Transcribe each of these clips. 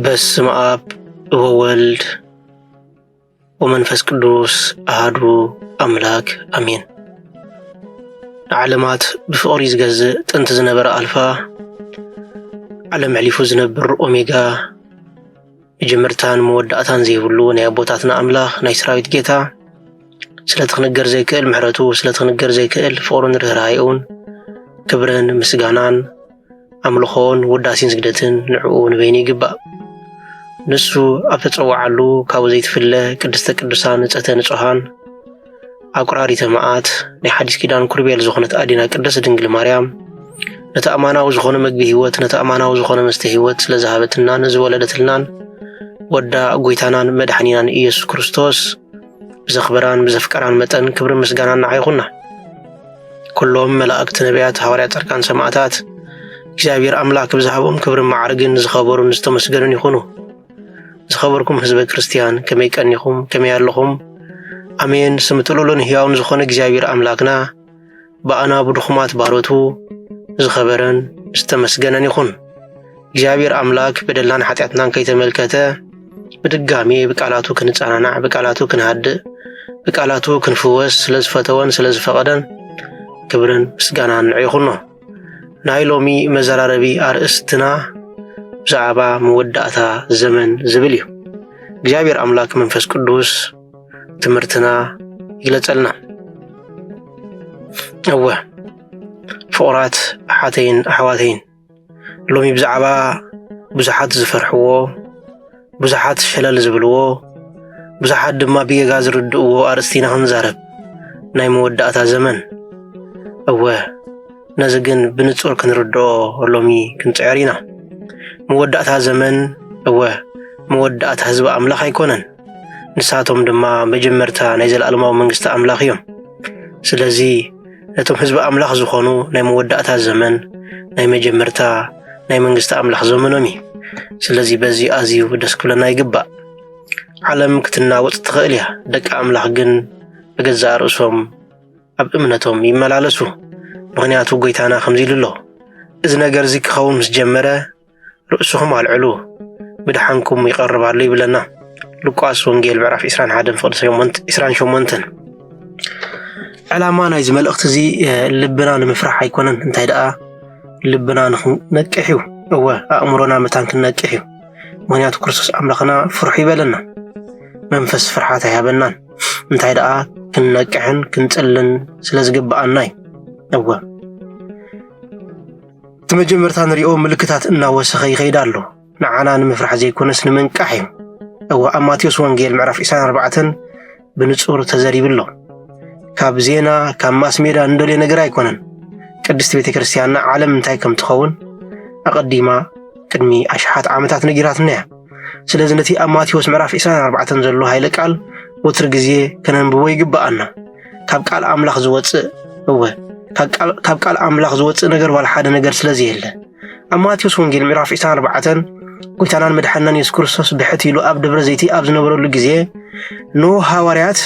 በስመ አብ ወወልድ ወመንፈስ ቅዱስ አሃዱ አምላክ አሜን። ንዓለማት ብፍቕሪ ዝገዝእ ጥንቲ ዝነበረ ኣልፋ፣ ዓለም ኣሕሊፉ ዝነብር ኦሜጋ፣ መጀመርታን መወዳእታን ዘይብሉ ናይ ኣቦታትና ኣምላኽ ናይ ሰራዊት ጌታ፣ ስለቲ ክንገር ዘይክእል ምሕረቱ፣ ስለቲ ክንገር ዘይክእል ፍቕሩን ርህራሄኡን ክብርን ምስጋናን ኣምልኾን ውዳሴን ስግደትን ንዕኡ ንበይኑ ይግባእ። ንሱ ኣብ ተጸውዓሉ ካብኡ ዘይትፍለ ቅድስተ ቅዱሳን ንጽህተ ንጹሃን ኣቁራሪተ መዓት ናይ ሓዲስ ኪዳን ኩርቤል ዝኾነት ኣዴና ቅድስት ድንግል ማርያም ነቲ ኣማናዊ ዝኾነ መግቢ ህይወት፣ ነቲ ኣማናዊ ዝኾነ መስተ ህይወት ስለ ዝሃበትናን ዝወለደትልናን ወዳ ጎይታናን መድሓኒናን ኢየሱስ ክርስቶስ ብዘኽበራን ብዘፍቀራን መጠን ክብርን ምስጋናን ንዓ ይኹና። ኩሎም መላእክት፣ ነቢያት፣ ሃዋርያት፣ ጻድቃን፣ ሰማዕታት እግዚኣብሔር ኣምላክ ብዝሃቦም ክብርን መዓርግን ዝኸበሩን ዝተመስገኑን ይኹኑ። ዝኸበርኩም ህዝበ ክርስትያን ከመይ ቀኒኹም? ከመይ ኣለኹም? ኣሜን። ስም ጥሉልን ህያውን ዝኾነ እግዚኣብሔር ኣምላክና ብኣና ብድኹማት ባሮቱ ዝኸበረን ዝተመስገነን ይኹን። እግዚኣብሔር ኣምላክ በደልናን ሓጢኣትናን ከይተመልከተ ብድጋሜ ብቃላቱ ክንጸናናዕ፣ ብቃላቱ ክንሃድእ፣ ብቃላቱ ክንፍወስ ስለ ዝፈተወን ስለ ዝፈቐደን ክብርን ምስጋናን ንዑ ይኹኖ። ናይ ሎሚ መዘራረቢ ኣርእስትና ብዛዕባ መወዳእታ ዘመን ዝብል እዩ። እግዚኣብሔር ኣምላክ መንፈስ ቅዱስ ትምህርትና ይግለጸልና። እወ ፍቑራት ኣሓተይን ኣሕዋተይን፣ ሎሚ ብዛዕባ ብዙሓት ዝፈርሕዎ፣ ብዙሓት ሸለል ዝብልዎ፣ ብዙሓት ድማ ብጌጋ ዝርድእዎ ኣርእስቲ ኢና ክንዛረብ፣ ናይ መወዳእታ ዘመን። እወ ነዚ ግን ብንጹር ክንርድኦ ሎሚ ክንጽዕር ኢና። መወዳእታ ዘመን፣ እወ መወዳእታ ህዝቢ ኣምላኽ ኣይኮነን። ንሳቶም ድማ መጀመርታ ናይ ዘለኣለማዊ መንግስቲ ኣምላኽ እዮም። ስለዚ ነቶም ህዝቢ ኣምላኽ ዝኾኑ ናይ መወዳእታ ዘመን ናይ መጀመርታ ናይ መንግስቲ ኣምላኽ ዘመኖም እዩ። ስለዚ በዚ ኣዝዩ ደስ ክብለና ይግባእ። ዓለም ክትናወጽ ትኽእል እያ፣ ደቂ ኣምላኽ ግን ብገዛእ ርእሶም ኣብ እምነቶም ይመላለሱ። ምኽንያቱ ጎይታና ከምዚ ኢሉ ኣሎ፣ እዚ ነገር እዚ ክኸውን ምስ ጀመረ ርእስኹም ኣልዕሉ፣ ብድሓንኩም ይቐርብ ኣሎ ይብለና። ሉቃስ ወንጌል ምዕራፍ ዕስራን ሓደን ፍቕዲ ዕስራን ሸሞንተን። ዕላማ ናይዚ መልእኽቲ እዚ ልብና ንምፍራሕ ኣይኮነን፣ እንታይ ደኣ ልብና ንክንነቅሕ እዩ። እወ ኣእምሮና መታን ክንነቅሕ እዩ። ምኽንያቱ ክርስቶስ ኣምላኽና ፍርሑ ይበለና፣ መንፈስ ፍርሓት ኣይሃበናን። እንታይ ደኣ ክንነቅሕን ክንጽልን ስለ ዝግብኣና እዩ። እወ እቲ መጀመርታ ንሪኦ ምልክታት እናወሰኸ ይኸይድ ኣሎ። ንዓና ንምፍራሕ ዘይኮነስ ንምንቃሕ እዩ። እወ ኣብ ማቴዎስ ወንጌል ምዕራፍ ዕስራን ኣርባዕተን ብንጹር ተዘሪቡ ኣሎ። ካብ ዜና ካብ ማስሜዳ እንደልዮ ነገር ኣይኮነን። ቅድስቲ ቤተ ክርስቲያንና ዓለም እንታይ ከም ትኸውን ኣቐዲማ ቅድሚ ኣሽሓት ዓመታት ነጊራትና እያ። ስለዚ ነቲ ኣብ ማቴዎስ ምዕራፍ ዕስራን ኣርባዕተን ዘሎ ሃይለ ቃል ወትሪ ግዜ ከነንብቦ ይግብኣና። ካብ ቃል ኣምላኽ ዝወጽእ፣ እወ፣ ካብ ቃል ኣምላኽ ዝወጽእ ነገር ዋላ ሓደ ነገር ስለ ዘየለ። ኣብ ማቴዎስ ወንጌል ምዕራፍ ዕስራን ኣርባዕተን ጎይታናን መድሓንናን የሱስ ክርስቶስ ብሕት ኢሉ ኣብ ደብረ ዘይቲ ኣብ ዝነበረሉ ግዜ፣ ንሆ ሃዋርያት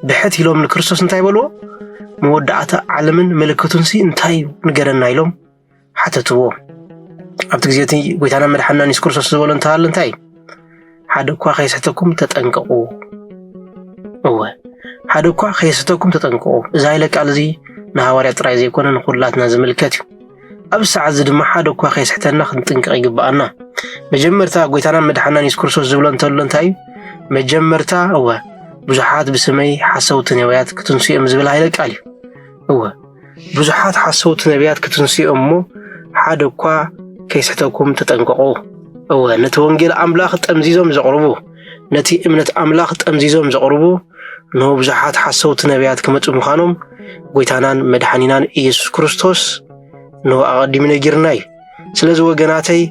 ብሕት ኢሎም ንክርስቶስ እንታይ በልዎ? መወዳእታ ዓለምን ምልክቱንሲ እንታይ እዩ? ንገረና ኢሎም ሓተትዎ። ኣብቲ ግዜ እቲ ጎይታና መድሓንና የሱስ ክርስቶስ ዝበሎ እንተሃለ እንታይ እዩ? ሓደ እኳ ከይስሕተኩም ተጠንቀቑ። እወ ሓደ እኳ ከይስሕተኩም ተጠንቀቑ። እዚ ሃይለ ቃል እዚ ንሃዋርያ ጥራይ ዘይኮነ ንኹላትና ዝምልከት እዩ። ኣብዚ ሰዓት እዚ ድማ ሓደ እኳ ከይስሕተና ክንጥንቀቕ ይግብኣና። መጀመርታ ጎይታናን መድሓንናን የሱስ ክርስቶስ ዝብሎ እንተሎ እንታይ እዩ? መጀመርታ እወ ብዙሓት ብስመይ ሓሰውቲ ነቢያት ክትንስኡ እዮም ዝብል ሃይለ ቃል እዩ። እወ ብዙሓት ሓሰውቲ ነቢያት ክትንስኡ እዮም እሞ ሓደ እኳ ከይስሕተኩም ተጠንቀቑ። እወ ነቲ ወንጌል ኣምላኽ ጠምዚዞም ዘቕርቡ፣ ነቲ እምነት ኣምላኽ ጠምዚዞም ዘቕርቡ፣ እንሆ ብዙሓት ሓሰውቲ ነቢያት ክመጹ ምዃኖም ጎይታናን መድሓኒናን ኢየሱስ ክርስቶስ እንሆ ኣቐዲሙ ነጊርና እዩ። ስለዚ ወገናተይ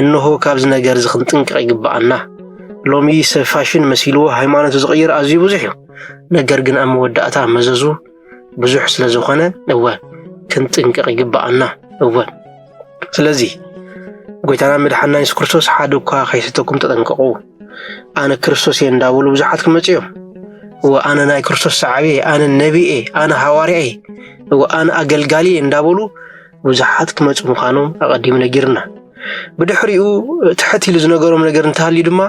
እንሆ ካብዚ ነገር እዚ ክንጥንቀቕ ይግብኣና። ሎሚ ሰብ ፋሽን መሲልዎ ሃይማኖቱ ዝቕይር ኣዝዩ ብዙሕ እዩ። ነገር ግን ኣብ መወዳእታ መዘዙ ብዙሕ ስለ ዝኾነ እወ ክንጥንቀቕ ይግብኣና። እወ ስለዚ ጎይታና መድሓንና የሱስ ክርስቶስ ሓደ እኳ ከይስሕተኩም ተጠንቀቑ፣ ኣነ ክርስቶስ እየ እንዳበሉ ብዙሓት ክመጹ እዮም። እወ ኣነ ናይ ክርስቶስ ሰዓቢ እየ፣ ኣነ ነቢ እየ፣ ኣነ ሃዋርያ እየ፣ እወ ኣነ ኣገልጋሊ እየ እንዳበሉ ብዙሓት ክመጹ ምዃኖም ኣቐዲሙ ነጊርና። ብድሕሪኡ ትሕት ኢሉ ዝነገሮም ነገር እንተሃልዩ ድማ፣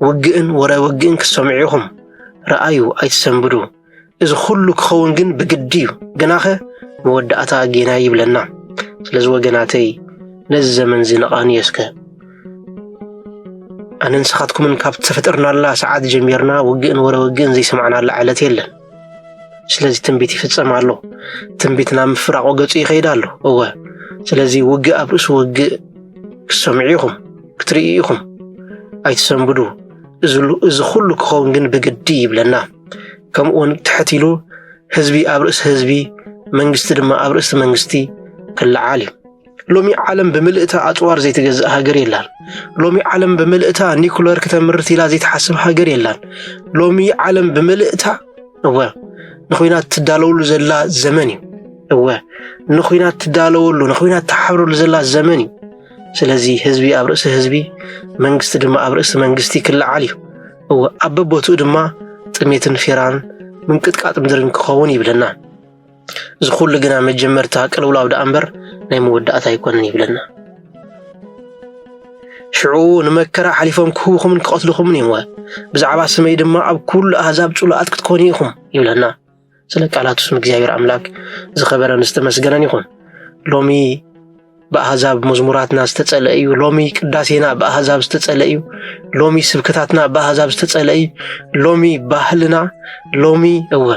ውግእን ወረ ውግእን ክትሰምዑ ኢኹም። ረኣዩ፣ ኣይትሰንብዱ። እዚ ኩሉ ክኸውን ግን ብግዲ እዩ። ግናኸ መወዳእታ ጌና ይብለና። ስለዚ ወገናተይ፣ ነዚ ዘመን እዚ ነቓንዮ እስከ። ኣነ ንስኻትኩምን ካብ ተፈጠርናላ ሰዓት ጀሚርና ውግእን ወረ ውግእን ዘይሰማዕናላ ዕለት የለን። ስለዚ ትንቢት ይፍጸም ኣሎ። ትንቢት ናብ ምፍራቕ ገጹ ይኸይድ ኣሎ። እወ፣ ስለዚ ውግእ ኣብ ርእሲ ውግእ ክትሰምዑ ኢኹም፣ ክትርእዩ ኢኹም። ኣይትሰንብዱ። እዚ ሉ-፣ እዚ ኩሉ ክኸውን ግን ብግዲ ይብለና። ከምኡ እውን ትሕት ኢሉ ህዝቢ ኣብ ርእሲ ህዝቢ፣ መንግስቲ ድማ ኣብ ርእሲ መንግስቲ ክለዓል እዩ። ሎሚ ዓለም ብምልእታ ኣጽዋር ዘይትገዝእ ሃገር የላን። ሎሚ ዓለም ብምልእታ ኒኩለር ክተምርት ኢላ ዘይትሓስብ ሃገር የላን። ሎሚ ዓለም ብምልእታ፣ እወ፣ ንኹናት ትዳለወሉ ዘላ ዘመን እዩ። እወ፣ ንኹናት ትዳለወሉ፣ ንኹናት ትሓብረሉ ዘላ ዘመን እዩ። ስለዚ ህዝቢ ኣብ ርእሲ ህዝቢ፣ መንግስቲ ድማ ኣብ ርእሲ መንግስቲ ክለዓል እዩ። እወ፣ ኣብ በቦትኡ ድማ ጥሜትን ፌራን ምንቅጥቃጥ ምድርን ክኸውን ይብለና። እዚ ኩሉ ግና መጀመርታ ቅልውላው ደኣ እምበር ናይ መወዳእታ ኣይኮነን ይብለና። ሽዑ ንመከራ ሓሊፎም ክህቡኹምን ክቐትልኹምን እዮም፣ ብዛዕባ ስመይ ድማ ኣብ ኩሉ ኣህዛብ ጽሉኣት ክትኮኑ ኢኹም ይብለና። ስለ ቃላቱ ስም እግዚኣብሔር ኣምላክ ዝኸበረን ዝተመስገነን ይኹን። ሎሚ ብኣህዛብ መዝሙራትና ዝተጸለ እዩ። ሎሚ ቅዳሴና ብኣህዛብ ዝተጸለ እዩ። ሎሚ ስብከታትና ብኣህዛብ ዝተጸለ እዩ። ሎሚ ባህልና፣ ሎሚ፣ እወ፣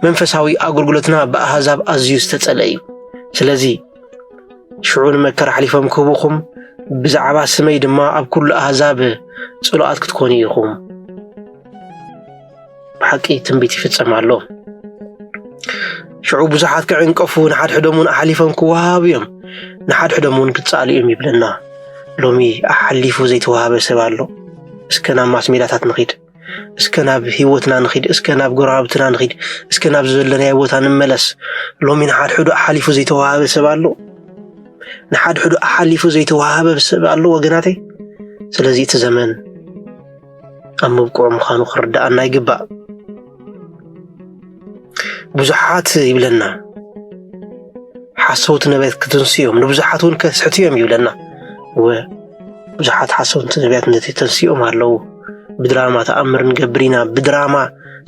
መንፈሳዊ ኣገልግሎትና ብኣህዛብ ኣዝዩ ዝተጸለ እዩ። ስለዚ ሽዑ ንመከራ ሓሊፎም ክህቡኹም፣ ብዛዕባ ስመይ ድማ ኣብ ኩሉ ኣህዛብ ጽሉኣት ክትኮኑ ኢኹም። ብሓቂ ትንቢት ይፍጸም ኣሎ። ሽዑ ብዙሓት ክዕንቀፉ፣ ንሓድሕዶም እውን ኣሓሊፎም ክወሃቡ እዮም፣ ንሓድሕዶም እውን ክጸኣሉ እዮም ይብለና። ሎሚ ኣሓሊፉ ዘይተዋሃበ ሰብ ኣሎ። እስከ ናብ ማስ ሜዳታት ንኺድ፣ እስከ ናብ ህይወትና ንኺድ፣ እስከ ናብ ጎረባብትና ንኺድ፣ እስከ ናብ ዘለናዮ ቦታ ንመለስ። ሎሚ ንሓድሕዱ ኣሓሊፉ ዘይተዋሃበ ሰብ ኣሎ። ንሓድሕዱ ኣሓሊፉ ዘይተዋሃበ ሰብ ኣሎ ወገናተይ። ስለዚ እቲ ዘመን ኣብ ምብቅዑ ምዃኑ ክርድኣና ይግባእ። ብዙሓት ይብለና፣ ሓሰውቲ ነቢያት ክትንስኡ እዮም፣ ንብዙሓት እውን ከስሕቱ እዮም ይብለና። እወ፣ ብዙሓት ሓሰውቲ ነቢያት ነቲ ተንሲኦም ኣለዉ። ብድራማ ተኣምር ንገብር ኢና፣ ብድራማ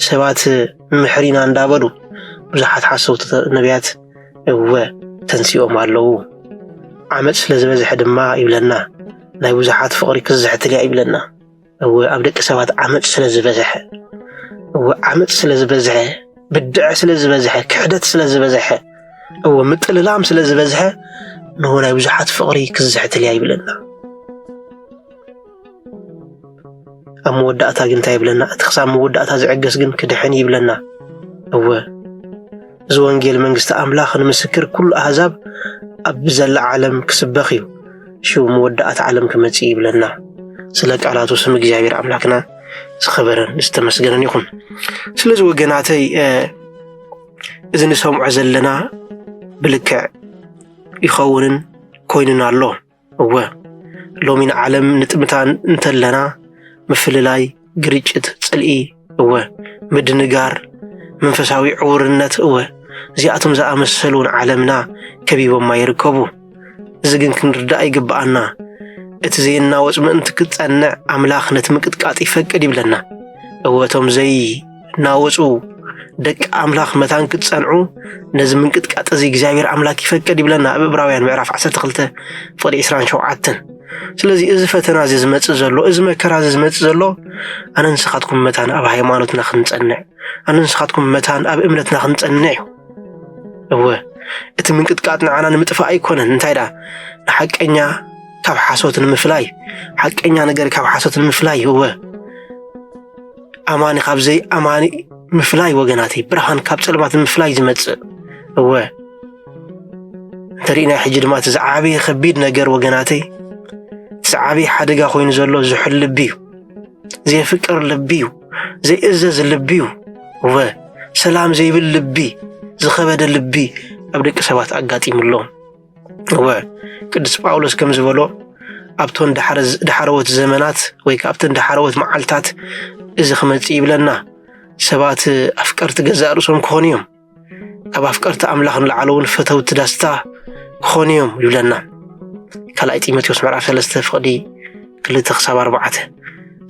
ሰባት ንምሕር ኢና እንዳበሉ ብዙሓት ሓሰውቲ ነቢያት እወ ተንሲኦም ኣለዉ። ዓመጽ ስለ ዝበዝሐ ድማ ይብለና፣ ናይ ብዙሓት ፍቕሪ ክዝሕትል እያ ይብለና። እወ፣ ኣብ ደቂ ሰባት ዓመጽ ስለ ዝበዝሐ፣ እወ፣ ዓመጽ ስለ ዝበዝሐ፣ ብድዐ ስለ ዝበዝሐ፣ ክሕደት ስለ ዝበዝሐ፣ እወ፣ ምጥልላም ስለ ዝበዝሐ፣ ንሆ ናይ ብዙሓት ፍቕሪ ክዝሕትል እያ ይብለና። ኣብ መወዳእታ ግን እንታይ ይብለና? እቲ ክሳብ መወዳእታ ዝዕገስ ግን ክድሕን ይብለና። እወ፣ እዚ ወንጌል መንግስቲ ኣምላኽ ንምስክር ኩሉ ኣህዛብ ኣብ ዘላ ዓለም ክስበኽ እዩ። ሽው መወዳእታ ዓለም ክመጽእ ይብለና። ስለ ቃላቱ ስም እግዚኣብሔር ኣምላኽና ዝኸበረን ዝተመስገነን ይኹን። ስለዚ ወገናተይ፣ እ፣ እዚ ንሰምዖ ዘለና ብልክዕ ይኸውንን ኮይኑን ኣሎ። እወ፣ ሎሚ ንዓለም ንጥምታ እንተለና፣ ምፍልላይ፣ ግርጭት፣ ጽልኢ፣ እወ፣ ምድንጋር፣ መንፈሳዊ ዕውርነት፣ እወ፣ እዚኣቶም ዝኣመሰሉ ንዓለምና ከቢቦማ ይርከቡ። እዚ ግን ክንርዳእ ይግብኣና። እቲ ዘይናወጽ ምእንቲ ክጸንዕ፣ ኣምላኽ ነቲ ምቅጥቃጥ ይፈቅድ ይብለና። እወ፣ እቶም ዘይናወጹ ደቂ ኣምላኽ መታን ክትጸንዑ፣ ነዚ ምንቅጥቃጥ እዚ እግዚኣብሔር ኣምላክ ይፈቅድ ይብለና ኣብ ዕብራውያን ምዕራፍ ዓሰርተ ክልተ ፍቕዲ ዕስራን ሸውዓተን። ስለዚ እዚ ፈተና እዚ ዝመጽእ ዘሎ፣ እዚ መከራ እዚ ዝመጽእ ዘሎ፣ ኣነ ንስኻትኩም መታን ኣብ ሃይማኖትና ክንጸንዕ፣ ኣነ ንስኻትኩም መታን ኣብ እምነትና ክንጸንዕ እዩ። እወ፣ እቲ ምንቅጥቃጥ ንዓና ንምጥፋእ ኣይኮነን። እንታይ ደኣ? ንሓቀኛ ካብ ሓሶት ንምፍላይ፣ ሓቀኛ ነገር ካብ ሓሶት ንምፍላይ፣ እወ፣ ኣማኒ ካብ ዘይኣማኒ ምፍላይ ወገናተይ፣ ብርሃን ካብ ጸልማት ንምፍላይ ዝመጽእ። እወ፣ እንተሪእናይ ሕጂ ድማ እቲ ዝዓበየ ከቢድ ነገር ወገናተይ፣ እቲ ዝዓበየ ሓደጋ ኮይኑ ዘሎ ዝሑል ልቢ እዩ። ዘየፍቅር ልቢ እዩ። ዘይእዘዝ ልቢ እዩ። እወ፣ ሰላም ዘይብል ልቢ፣ ዝኸበደ ልቢ ኣብ ደቂ ሰባት ኣጋጢሙ ኣሎ። እወ፣ ቅዱስ ጳውሎስ ከም ዝበሎ፣ ኣብቶን ዳሕረ-፣ ዳሕረዎት ዘመናት ወይ ከኣ ኣብተን ዳሕረዎት መዓልታት እዚ ክመጽእ ይብለና። ሰባት ኣፍቀርቲ ገዛእ ርእሶም ክኾኑ እዮም። ካብ ኣፍቀርቲ ኣምላኽ ንላዕሊ እውን ፈተውቲ ዳስታ ክኾኑ እዮም ይብለና። ካልኣይ ጢሞቴዎስ ምዕራፍ ሰለስተ ፍቕዲ ክልተ ክሳብ ኣርባዕተ።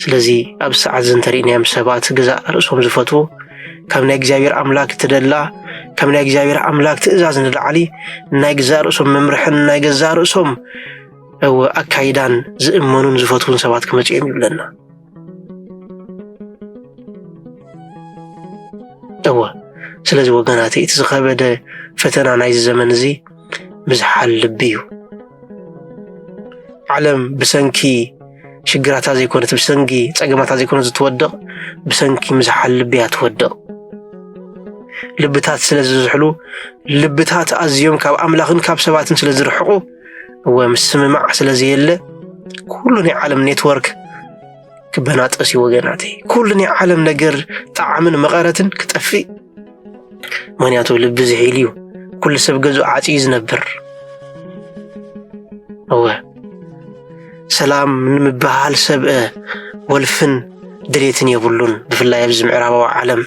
ስለዚ ኣብዚ ሰዓት እዚ እንተሪእናዮም ሰባት ገዛእ ርእሶም ዝፈትዉ፣ ካብ ናይ እግዚኣብሔር ኣምላክ ትደላ፣ ካብ ናይ እግዚኣብሔር ኣምላክ ትእዛዝ ንላዕሊ ናይ ገዛእ ርእሶም መምርሕን ናይ ገዛእ ርእሶም፣ እወ፣ ኣካይዳን ዝእመኑን ዝፈትዉን ሰባት ክመጹ እዮም ይብለና። እወ፣ ስለዚ ወገናተይ፣ እቲ ዝኸበደ ፈተና ናይዚ ዘመን እዚ ምዝሓል ልቢ እዩ። ዓለም ብሰንኪ ሽግራታ ዘይኮነት፣ ብሰንኪ ጸገማታ ዘይኮነት እትወድቕ፣ ብሰንኪ ምዝሓል ልቢ እያ ትወድቕ። ልብታት ስለ ዝዝሕሉ፣ ልብታት ኣዝዮም ካብ ኣምላኽን ካብ ሰባትን ስለ ዝርሕቑ፣ እወ፣ ምስምማዕ ስለ ዘየለ፣ ኩሉ ናይ ዓለም ኔትወርክ ክበናጠስ እዩ ወገናተይ። ኩሉ ናይ ዓለም ነገር ጣዕምን መቐረትን ክጠፍእ። ምኽንያቱ ልቢ ዝሒል እዩ። ኩሉ ሰብ ገዝኡ ዓጽዩ ዝነብር። እወ፣ ሰላም ንምበሃል ሰብ ወልፍን ድሌትን የብሉን። ብፍላይ ኣብዚ ምዕራባዊ ዓለም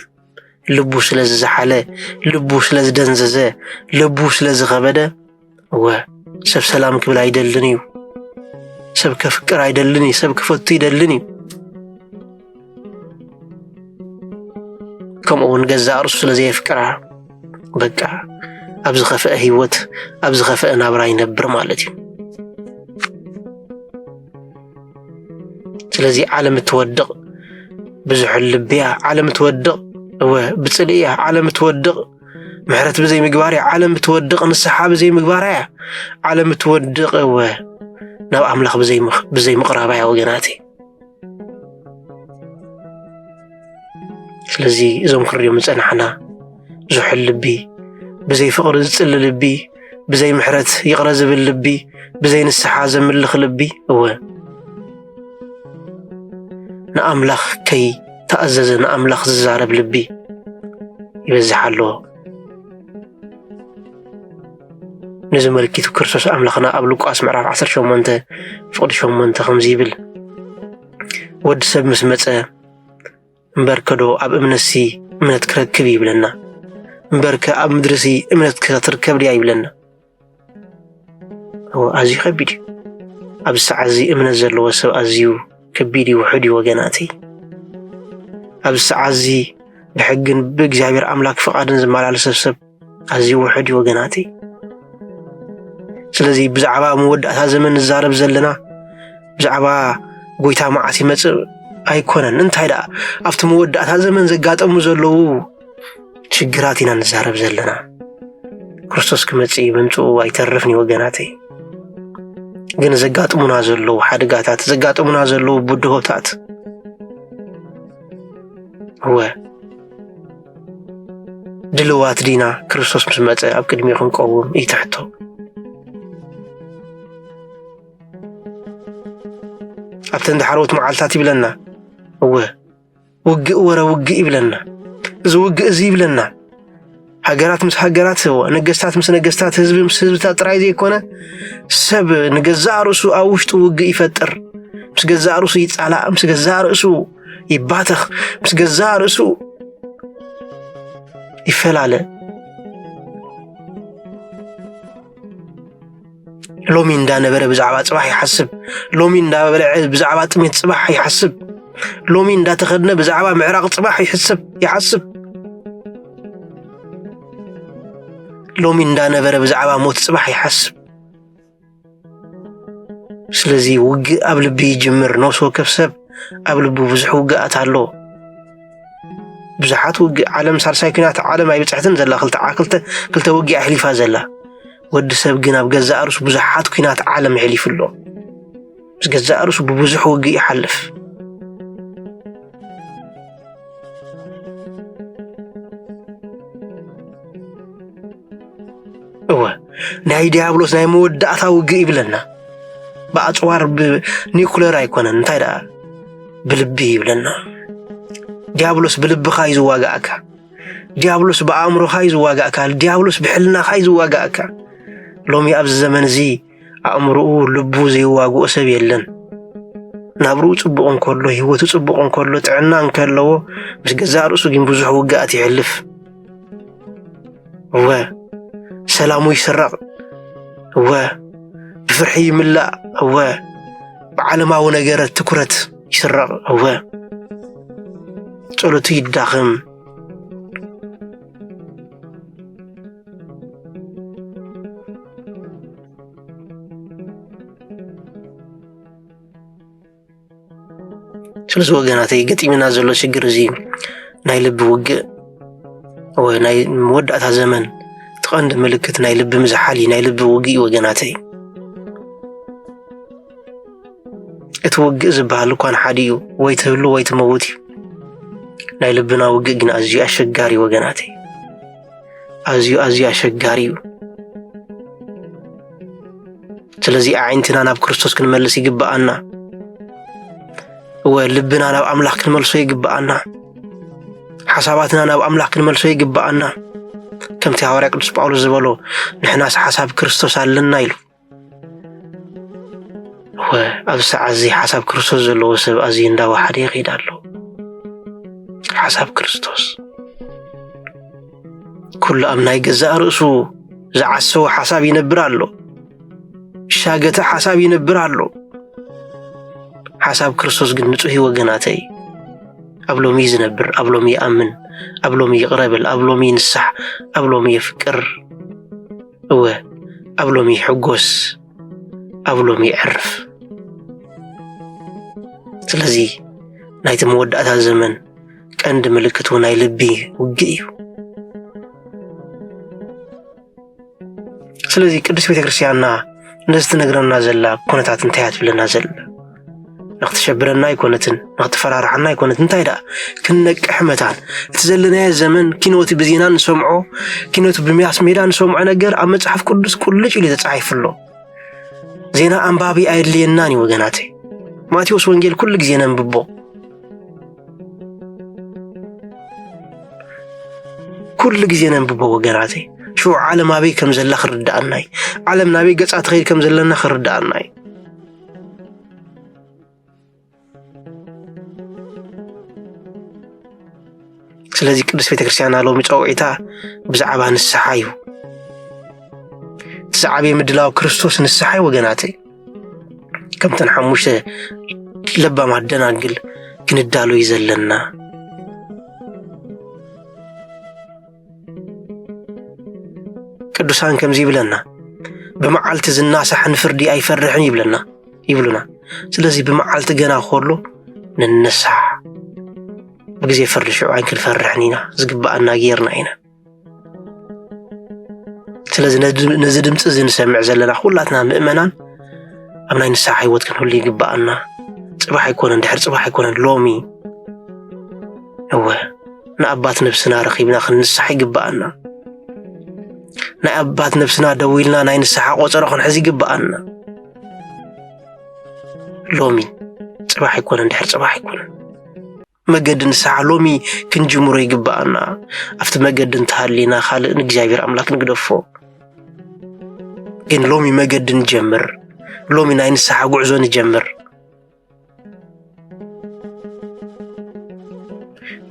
ልቡ ስለ ዝዘሓለ፣ ልቡ ስለ ዝደንዘዘ፣ ልቡ ስለ ዝኸበደ፣ እወ፣ ሰብ ሰላም ክብል ኣይደልን እዩ። ሰብ ከፍቅር ኣይደልን እዩ። ሰብ ክፈቱ ይደልን እዩ። ከምኡ እውን ገዛእ ርእሱ ስለ ዘየፍቅራ፣ በቃ፣ ኣብ ዝኸፍአ ህይወት፣ ኣብ ዝኸፍአ ናብራ ይነብር ማለት እዩ። ስለዚ ዓለም እትወድቕ ብዙሕ ልቢ እያ። ዓለም እትወድቕ፣ እወ፣ ብጽልኢ እያ። ዓለም እትወድቕ ምሕረት ብዘይምግባር እያ። ዓለም እትወድቕ ንስሓ ብዘይምግባራ እያ። ዓለም እትወድቕ፣ እወ፣ ናብ ኣምላኽ ብዘይምኽ-፣ ብዘይምቕራባ እያ ወገናተይ። ስለዚ እዞም ክንሪኦም ዝጸናሕና ዝሑል ልቢ፣ ብዘይ ፍቕሪ ዝጽሊ ልቢ፣ ብዘይ ምሕረት ይቕረ ዝብል ልቢ፣ ብዘይ ንስሓ ዘምልኽ ልቢ፣ እወ፣ ንኣምላኽ ከይተኣዘዘ ንኣምላኽ ዝዛረብ ልቢ ይበዝሕ ኣሎ። ነዚ መልኪቱ ክርስቶስ ኣምላኽና ኣብ ሉቃስ ምዕራፍ ዓሰርተ ሸሞንተ ፍቕዲ ሸሞንተ ከምዚ ይብል፣ ወዲ ሰብ ምስ መጸ፣ እምበርከዶ ኣብ እምነትሲ እምነት ክረክብ ይብለና? እምበርከ ኣብ ምድርሲ እምነት ክትርከብ ድያ ይብለና? እወ፣ ኣዝዩ ከቢድ እዩ። ኣብዚ ሰዓት እዚ እምነት ዘለዎ ሰብ ኣዝዩ ከቢድ እዩ፣ ውሑድ እዩ ወገናተይ። ኣብዚ ሰዓት እዚ ብሕግን ብእግዚኣብሔር ኣምላክ ፍቓድን ዝመላለሰ ሰብ ኣዝዩ ውሑድ እዩ ወገናተይ። ስለዚ ብዛዕባ መወዳእታ ዘመን ንዛረብ ዘለና፣ ብዛዕባ ጎይታ መዓስ ይመጽእ ኣይኮነን። እንታይ ደኣ፣ ኣብቲ መወዳእታ ዘመን ዘጋጠሙ ዘለዉ ሽግራት ኢና ንዛረብ ዘለና። ክርስቶስ ክመጽእ ምምጽኡ ኣይተርፍን እዩ ወገናተይ። ግን ዘጋጥሙና ዘለዉ ሓደጋታት፣ ዘጋጥሙና ዘለዉ ብድሆታት፣ እወ፣ ድልዋት ዲና ክርስቶስ ምስ መጸ ኣብ ቅድሚኡ ክንቀውም እዩ ትሕቶ። ኣብተን ዳሕረዎት መዓልታት ይብለና፣ እወ፣ ውግእ ወረ ውግእ ይብለና። እዚ ውግእ እዚ ይብለና፣ ሃገራት ምስ ሃገራት፣ እወ፣ ነገስታት ምስ ነገስታት፣ ህዝቢ ምስ ህዝብታት ጥራይ ዘይኮነ፣ ሰብ ንገዛእ ርእሱ ኣብ ውሽጡ ውግእ ይፈጥር። ምስ ገዛእ ርእሱ ይጻላእ፣ ምስ ገዛእ ርእሱ ይባተኽ፣ ምስ ገዛእ ርእሱ ይፈላለ። ሎሚ እንዳነበረ ብዛዕባ ጽባሕ ይሓስብ። ሎሚ እንዳበልዐ ብዛዕባ ጥሜት ጽባሕ ይሓስብ። ሎሚ እንዳተኸድነ ብዛዕባ ምዕራቕ ጽባሕ ይሕስብ፣ ይሓስብ። ሎሚ እንዳነበረ ብዛዕባ ሞት ጽባሕ ይሓስብ። ስለዚ ውግእ ኣብ ልቢ ይጅምር። ነፍሲ ወከፍ ሰብ ኣብ ልቡ ብዙሕ ውግኣት ኣሎ። ብዙሓት ውግእ፣ ዓለም ሳልሳይ ኲናት ዓለም ኣይበጽሐትን ዘላ፣ ክልተ ዓ-፣ ክልተ፣ ክልተ ውግእ ኣሕሊፋ ዘላ። ወዲ ሰብ ግን ኣብ ገዛእ ርእሱ ብዙሓት ኲናት ዓለም ኣሕሊፉ ኣሎ። ምስ ገዛእ ርእሱ ብብዙሕ ውግእ ይሓልፍ። እወ፣ ናይ ዲያብሎስ ናይ መወዳእታ ውግእ ይብለና። ብኣጽዋር ብኒኩለር ኣይኮነን፣ እንታይ ደኣ ብልቢ ይብለና። ዲያብሎስ ብልብኻ እዩ ዝዋጋእካ። ዲያብሎስ ብኣእምሮኻ እዩ ዝዋጋእካ። ዲያብሎስ ብሕልናኻ እዩ ዝዋጋእካ። ሎሚ ኣብዚ ዘመን እዚ ኣእምሮኡ፣ ልቡ ዘይዋግኦ ሰብ የለን። ናብርኡ ጽቡቕ እንከሎ፣ ህይወቱ ጽቡቕ እንከሎ፣ ጥዕና እንከለዎ፣ ምስ ገዛእ ርእሱ ግን ብዙሕ ውግኣት የሕልፍ። እወ፣ ሰላሙ ይስረቕ። እወ፣ ብፍርሒ ይምላእ። እወ፣ ብዓለማዊ ነገራት ትኩረት ይስረቕ። እወ፣ ጸሎቱ ይዳኸም። ስለዚ ወገናተይ፣ ገጢምና ዘሎ ሽግር እዚ ናይ ልቢ ውግእ፣ ወይ ናይ መወዳእታ ዘመን፣ እቲ ቀንዲ ምልክት ናይ ልቢ ምዝሓል እዩ፣ ናይ ልቢ ውግእ እዩ ወገናተይ። እቲ ውግእ ዝበሃል እኳ ንሓደ እዩ፣ ወይ ትህሉ ወይ ትመውት እዩ። ናይ ልብና ውግእ ግን ኣዝዩ ኣሸጋሪ እዩ ወገናተይ። ኣዝዩ፣ ኣዝዩ ኣሸጋሪ እዩ። ስለዚ ኣዒንትና ናብ ክርስቶስ ክንመልስ ይግብኣና። እወ፣ ልብና ናብ ኣምላኽ ክንመልሶ ይግብኣና። ሓሳባትና ናብ ኣምላኽ ክንመልሶ ይግብኣና። ከምቲ ሃዋርያ ቅዱስ ጳውሎስ ዝበሎ፣ "ንሕናስ ሓሳብ ክርስቶስ ኣለና" ኢሉ። እወ፣ ኣብዚ ሰዓት እዚ ሓሳብ ክርስቶስ ዘለዎ ሰብ ኣዝዩ እንዳወሓደ ይኸይድ ኣሎ። ሓሳብ ክርስቶስ። ኩሉ ኣብ ናይ ገዛእ ርእሱ ዝዓሰወ ሓሳብ ይነብር ኣሎ። ሻገተ ሓሳብ ይነብር ኣሎ። ሓሳብ ክርስቶስ ግን ንጹህ እዩ ወገናተይ። ኣብ ሎሚ እዩ ዝነብር፣ ኣብ ሎሚ ይኣምን፣ ኣብ ሎሚ ይቕረ በል፣ ኣብ ሎሚ ይንሳሕ፣ ኣብ ሎሚ የፍቅር። እወ፣ ኣብ ሎሚ ይሕጎስ፣ ኣብ ሎሚ የዕርፍ። ስለዚ ናይቲ መወዳእታ ዘመን ቀንዲ ምልክቱ ናይ ልቢ ውግእ እዩ። ስለዚ ቅድስት ቤተ ክርስቲያንና ነዚ ትነግረና ዘላ ኩነታት እንታይ እያ ትብለና ዘላ? ንኽትሸብረና ኣይኮነትን፣ ንኽትፈራርሓና ኣይኮነትን። እንታይ ደኣ? ክንነቅሕ መታን። እቲ ዘለናዮ ዘመን ኪኖቲ ብዜና ንሰምዖ፣ ኪኖቲ ብሚያስ ሜዳ ንሰምዖ ነገር ኣብ መጽሓፍ ቅዱስ ቁልጭ ኢሉ ተጻሒፉ ኣሎ። ዜና ኣንባቢ ኣየድልየናን እዩ ወገናተይ። ማቴዎስ ወንጌል ኩሉ ግዜ ነንብቦ። ኩሉ ግዜ ነንብቦ ወገናተይ። ሽዑ ዓለም ኣበይ ከም ዘላ ክርድኣና እዩ። ዓለም ናበይ ገጻ ትኸይድ ከም ዘለና ክርድኣና እዩ። ስለዚ ቅድስት ቤተክርስትያንና ሎሚ ጸውዒታ ብዛዕባ ንስሓ እዩ። እቲ ዝዓበየ ምድላው ክርስቶስ ንስሓ እዩ ወገናተይ። ከምተን ሓሙሽተ ለባማት ደናግል ክንዳሎ እዩ ዘለና። ቅዱሳን ከምዚ ይብለና፣ "ብመዓልቲ ዝናሳሕ ንፍርዲ ኣይፈርሕን" ይብለና፣ ይብሉና። ስለዚ ብመዓልቲ ገና ከሎ ንነሳሕ፣ ብግዜ ፍርዲ ሽዑ ኣይንክንፈርሕን ኢና፣ ዝግብኣና ጌርና ኢና። ስለዚ ነዚ፣ ነዚ ድምፂ እዚ ንሰምዕ ዘለና ኩላትና ምእመናን ኣብ ናይ ንስሓ ህይወት ክንህሉ ይግብኣና። ጽባሕ ኣይኮነን፣ ድሕሪ ጽባሕ ኣይኮነን፣ ሎሚ። እወ፣ ንኣባት ነብስና ረኺብና ክንንሳሕ ይግብኣና። ናይ ኣባት ነብስና ደዊልና ናይ ንስሓ ቆጸሮ ክንሕዝ ይግብኣና። ሎሚ፣ ጽባሕ ኣይኮነን፣ ድሕሪ ጽባሕ ኣይኮነን። መገዲ ንስሓ ሎሚ ክንጅምሮ ይግብኣና። ኣብቲ መገዲ እንተሃሊና ካልእ ንእግዚኣብሔር ኣምላኽ ንግደፎ። ግን ሎሚ መገዲ ንጀምር። ሎሚ ናይ ንስሓ ጉዕዞ ንጀምር።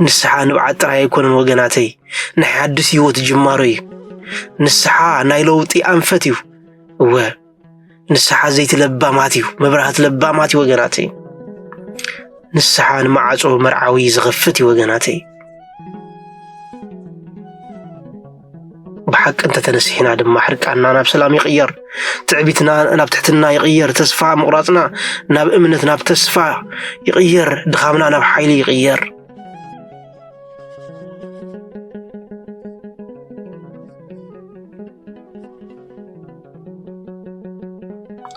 ንስሓ ንብዓት ጥራይ ኣይኮነን ወገናተይ፣ ናይ ሓድስ ህይወት ጅማሮ እዩ። ንስሓ ናይ ለውጢ ኣንፈት እዩ። እወ፣ ንስሓ ዘይቲ ለባማት እዩ፣ መብራህቲ ለባማት እዩ ወገናተይ። ንስሓ ንማዕጾ መርዓዊ ዝኸፍት እዩ ወገናተይ። ብሓቂ እንተተነሲሕና ድማ ሕርቃንና ናብ ሰላም ይቕየር፣ ትዕቢትና ናብ ትሕትና ይቕየር፣ ተስፋ ምቑራጽና ናብ እምነት፣ ናብ ተስፋ ይቕየር፣ ድኻምና ናብ ሓይሊ ይቕየር።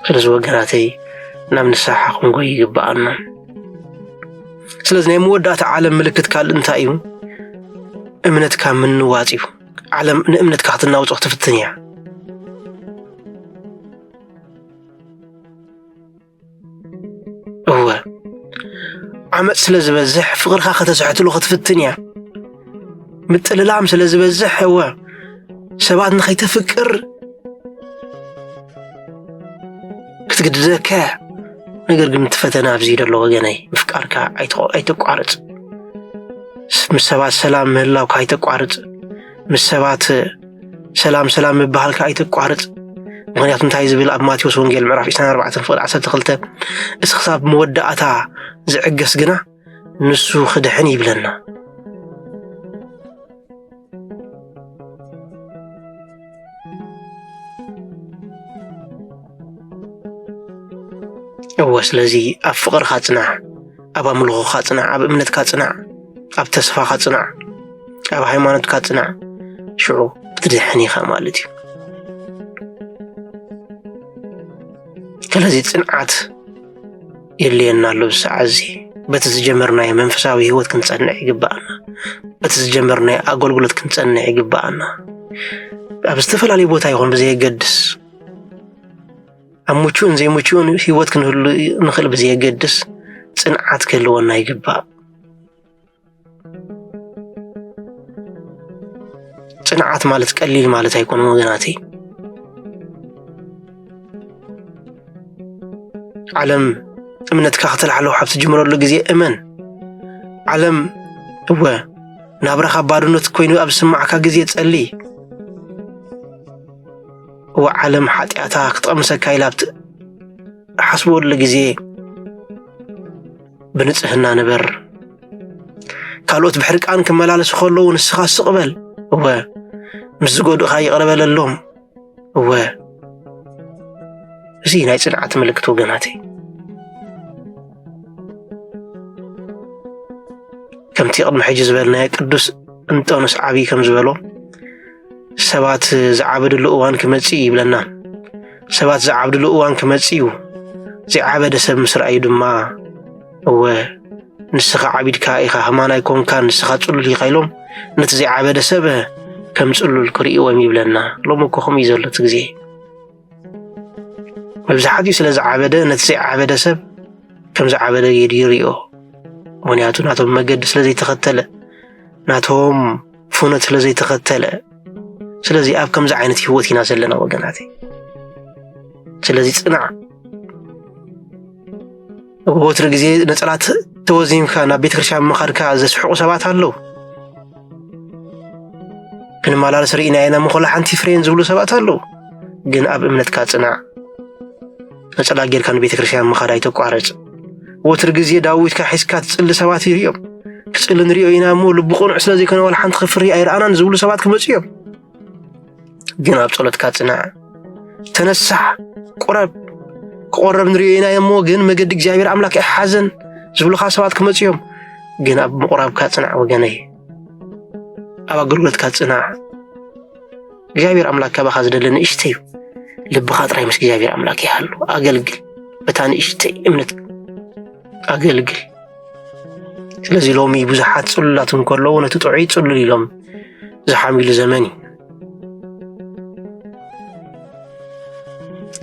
ስለዚ ወገናተይ፣ ናብ ንስሓ ክንጎይ ይግብኣና። ስለዚ ናይ መወዳእታ ዓለም ምልክት ካልእ እንታይ እዩ? እምነትካ ምንዋጽ እዩ። ዓለም ንእምነትካ ክትናውጾ ክትፍትን እያ። እወ፣ ዓመጽ ስለ ዝበዝሕ ፍቕርኻ ከተስሕትሉ ክትፍትን እያ። ምጥልላም ስለ ዝበዝሕ፣ እወ፣ ሰባት ንኸይተፍቅር ክትግድደካ እያ። ነገር ግን እቲ ፈተና ኣብዚ እዩ ዘሎ ወገነይ፣ ምፍቃርካ ኣይትቆ-፣ ኣይተቋርጽ። ምስ ሰባት ሰላም ምህላውካ ኣይተቋርጽ። ምስ ሰባት ሰላም ሰላም ምብሃልካ ኣይተቋርጽ። ምኽንያቱ እንታይ ዝብል ኣብ ማቴዎስ ወንጌል ምዕራፍ ዕስራን ኣርባዕተን ፍቕዲ ዓሰርተ ክልተ፣ "እቲ ክሳብ መወዳእታ ዝዕገስ ግና ንሱ ክድሕን" ይብለና። እወ፣ ስለዚ ኣብ ፍቕርኻ ጽናዕ፣ ኣብ ኣምልኾኻ ጽናዕ፣ ኣብ እምነትካ ጽናዕ፣ ኣብ ተስፋኻ ጽናዕ፣ ኣብ ሃይማኖትካ ጽናዕ፣ ሽዑ ክትድሕን ኢኻ ማለት እዩ። ስለዚ ጽንዓት የድልየና ኣሎ። ብሰዓት እዚ በቲ ዝጀመርናዮ መንፈሳዊ ህይወት ክንጸንዕ ይግብኣና። በቲ ዝጀመርናዮ ኣገልግሎት ክንጸንዕ ይግብኣና። ኣብ ዝተፈላለየ ቦታ ይኹን ብዘየገድስ፣ ኣብ ምቹእን ዘይምቹእን ህይወት ክንህሉ ንኽእል ብዘየገድስ፣ ጽንዓት ክህልወና ይግባእ። ጽንዓት ማለት ቀሊል ማለት ኣይኮነን ወገናተይ። ዓለም እምነትካ ከተላሕልሖ ኣብ ትጅምረሉ ግዜ እመን። ዓለም፣ እወ፣ ናብራኻ ባዶነት ኮይኑ ኣብ ዝስማዓካ ግዜ ጸሊ። እወ፣ ዓለም ሓጢኣታ ክትቐምሰካ ኢላ ኣብ ትሓስበሉ ግዜ ብንጽህና ንበር። ካልኦት ብሕርቃን ክመላለሱ ከለዉ ንስኻ ስቕ በል። እወ፣ ምስ ዝጎድእኻ ይቕረ በለሎም። እወ፣ እዚ ናይ ጽንዓት ምልክት ወገናተይ። ከምቲ ቅድሚ ሕጂ ዝበልናዮ ቅዱስ እንጦንስ ዓቢ ከም ዝበሎ፣ ሰባት ዝዓበድሉ እዋን ክመጽእ እዩ ይብለና። ሰባት ዝዓብድሉ እዋን ክመጽእ እዩ። ዘይዓበደ ሰብ ምስ ረኣዩ ድማ፣ እወ፣ ንስኻ ዓቢድካ ኢኻ፣ ህማን ኣይኮንካን፣ ንስኻ ጽሉል ኢኻ ኢሎም ነቲ ዘይዓበደ ሰብ ከም ጽሉል ክርእይዎም ይብለና። ሎሚ እኮ ከምኡ እዩ ዘሎ እቲ ግዜ። መብዛሕትኡ ስለ ዝዓበደ፣ ነቲ ዘይዓበደ ሰብ ከም ዝዓበደ ጌሩ ይርእዮ። ምኽንያቱ ናቶም መገዲ ስለ ዘይተኸተለ፣ ናቶም ፍኖት ስለ ዘይተኸተለ። ስለዚ ኣብ ከምዚ ዓይነት ህይወት ኢና ዘለና ወገናተይ። ስለዚ ጽናዕ። ወትሪ ግዜ ነጸላ ተ-፣ ተወዚምካ ናብ ቤተ ክርስቲያን ምኻድካ ዘስሕቑ ሰባት ኣለዉ። ክንመላለስ ርኢና ኢና እሞ፣ ኮላ ሓንቲ ፍሬን ዝብሉ ሰባት ኣለዉ። ግን ኣብ እምነትካ ጽናዕ። ነጸላ ጌርካ ንቤተ ክርስቲያን ምኻድ ኣይተቋርጽ። ወትሪ ግዜ ዳዊትካ ሒዝካ ትጽሊ ሰባት ይርእዮም። ክጽሊ ንርእዮ ኢና እሞ፣ ልቡ ቅኑዕ ስለ ዘይኮነ ዋላ ሓንቲ ክፍሪ ኣይረኣናን ዝብሉ ሰባት ክመጹ እዮም። ግን ኣብ ጸሎትካ ጽናዕ። ተነሳሕ፣ ቁረብ። ክቆረብ ንርእዮ ኢና እሞ፣ ግን መገዲ እግዚኣብሔር ኣምላክ ኣይሓዘን ዝብሉኻ ሰባት ክመጹ እዮም። ግን ኣብ ምቁራብካ ጽናዕ ወገነይ። ኣብ ኣገልግሎትካ ጽናዕ። እግዚኣብሔር ኣምላክ ካባኻ ዝደሊ ንእሽተይ እዩ። ልብኻ ጥራይ ምስ እግዚኣብሔር ኣምላክ ይሃሉ። ኣገልግል። በታ ንእሽተይ እምነት ኣገልግል። ስለዚ ሎሚ ብዙሓት ጽሉላት እንከለዉ ነቲ ጥዑይ ጽሉል ኢሎም ዝሓምሉ ዘመን እዩ።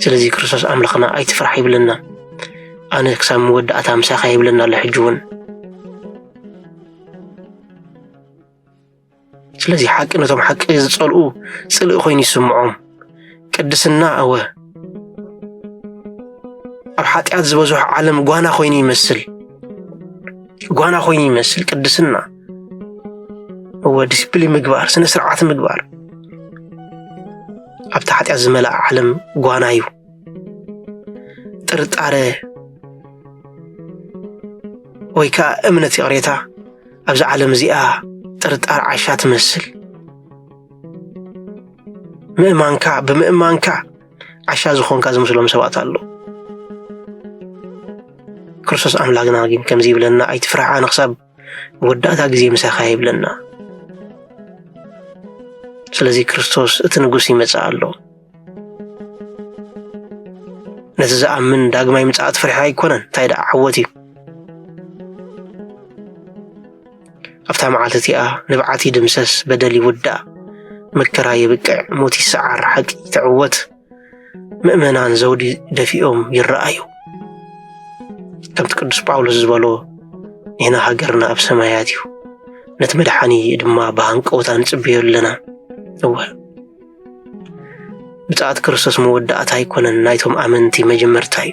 ስለዚ ክርስቶስ ኣምላኽና ኣይትፍራሕ ይብለና። ኣነ ክሳብ መወዳእታ ምሳኻ ይብለና ኣሎ ሕጂ እውን። ስለዚ ሓቂ ነቶም ሓቂ ዝጸልኡ ጽልኢ ኮይኑ ይስምዖም። ቅድስና እወ ኣብ ሓጢኣት ዝበዝሖ ዓለም ጓና ኮይኑ ይመስል። ጓና ኮይኑ ይመስል ቅድስና። እወ ዲስፕሊን ምግባር፣ ስነ ስርዓት ምግባር ኣብቲ ሓጢኣት ዝመልኣ ዓለም ጓና እዩ። ጥርጣረ ወይ ከኣ እምነት ይቕሬታ ኣብዛ ዓለም እዚኣ ጥርጣረ ዓሻ ትመስል። ምእማንካ፣ ብምእማንካ ዓሻ ዝኾንካ ዝመስሎም ሰባት ኣለዉ። ክርስቶስ ኣምላኽና ግን ከምዚ ይብለና፣ "ኣይትፍራሕ፣ ኣነ ክሳብ መወዳእታ ግዜ ምሳኻ" ይብለና። ስለዚ ክርስቶስ እቲ ንጉስ ይመጽእ ኣሎ። ነቲ ዝኣምን ዳግማይ ምጽኣት ፍርሒ ኣይኮነን፣ እንታይ ደኣ ዓወት እዩ። ኣብታ መዓልቲ እቲኣ ንብዓት ይድምሰስ፣ በደል ይውዳእ፣ መከራ ይብቅዕ፣ ሞት ይሰዓር፣ ሓቂ ትዕወት፣ ምእመናን ዘውዲ ደፊኦም ይረኣዩ። ከምቲ ቅዱስ ጳውሎስ ዝበሎ፣ "ንሕና ሃገርና ኣብ ሰማያት እዩ፣ ነቲ መድሓኒ ድማ ብሃንቀውታ ንጽበዮ ኣለና።" እወ፣ ምጽኣት ክርስቶስ መወዳእታ ኣይኮነን፣ ናይቶም ኣመንቲ መጀመርታ እዩ።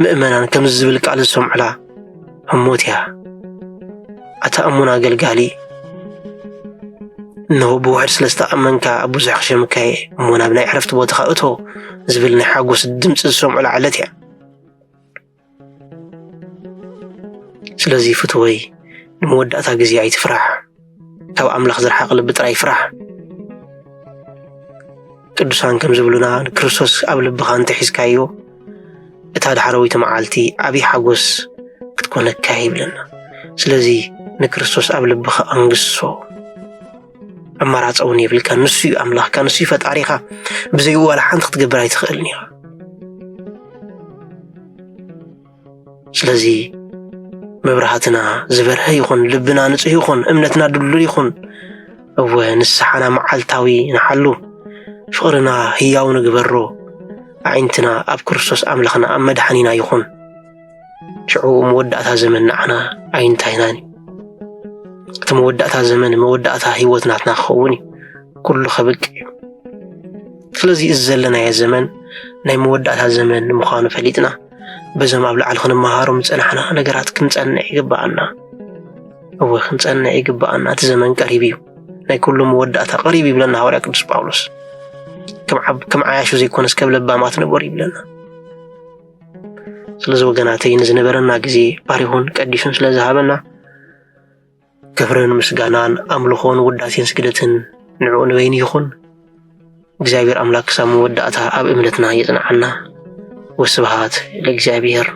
ምእመናን ከምዚ ዝብል ቃል ዝሰምዑላ ህሞት እያ። ኣታ እሙን ኣገልጋሊ፣ እነሆ ብውሕድ ስለ ዝተኣመንካ ኣብ ብዙሕ ክሸምካ እየ፣ እሞ ናብ ናይ ዕረፍቲ ቦታኻ እቶ ዝብል ናይ ሓጎስ ድምፂ ዝሰምዑላ ዕለት እያ። ስለዚ ፍትወይ፣ ንመወዳእታ ግዜ ኣይትፍራሕ። ካብ ኣምላኽ ዝረሓቐ ልቢ ጥራይ ይፍራሕ። ቅዱሳን ከም ዝብሉና፣ ንክርስቶስ ኣብ ልብኻ እንተሒዝካዮ፣ እታ ዳሕረወይቲ መዓልቲ ዓብዪ ሓጎስ ክትኮነካ ይብለና። ስለዚ ንክርስቶስ ኣብ ልብኻ ኣንግሶ። ኣማራፂ እውን የብልካ። ንሱ እዩ ኣምላኽካ፣ ንሱ እዩ ፈጣሪኻ። ብዘይኡ ዋላ ሓንቲ ክትገብር ኣይትኽእልን ኢኻ። ስለዚ መብራህትና ዝበርሀ ይኹን፣ ልብና ንጹህ ይኹን፣ እምነትና ድልዱል ይኹን። እወ፣ ንስሓና መዓልታዊ ንሓሉ፣ ፍቕርና ህያው ንግበሮ፣ ኣዒንትና ኣብ ክርስቶስ ኣምላኽና ኣብ መድሓኒና ይኹን። ሽዑ መወዳእታ ዘመን ንዓና ኣይንታይናን እዩ። እቲ መወዳእታ ዘመን መወዳእታ ህይወት ናትና ክኸውን እዩ። ኩሉ ከብቅዕ እዩ። ስለዚ እዚ ዘለናዮ ዘመን ናይ መወዳእታ ዘመን ምዃኑ ፈሊጥና፣ በዞም ኣብ ላዕሊ ክንመሃሮም ዝጸናሕና ነገራት ክንጸንዕ ይግብኣና። እወ፣ ክንጸንዕ ይግብኣና። እቲ ዘመን ቀሪቡ እዩ። ናይ ኩሉ መወዳእታ ቀሪቡ ይብለና ሃዋርያ ቅዱስ ጳውሎስ። ከም ዓብ-፣ ከም ዓያሹ ዘይኮነስ ከም ለባማት ንበሩ ይብለና። ስለዚ ወገናተይ፣ ንዝነበረና ግዜ ባሪኹን ቀዲሱን ስለ ዝሃበና፣ ክብርን ምስጋናን ኣምልኾን ውዳሴን ስግደትን ንዕኡ ንበይኑ ይኹን። እግዚኣብሔር ኣምላክ ክሳብ መወዳእታ ኣብ እምነትና የጽንዓና። ወስብሃት ለእግዚኣብሔር።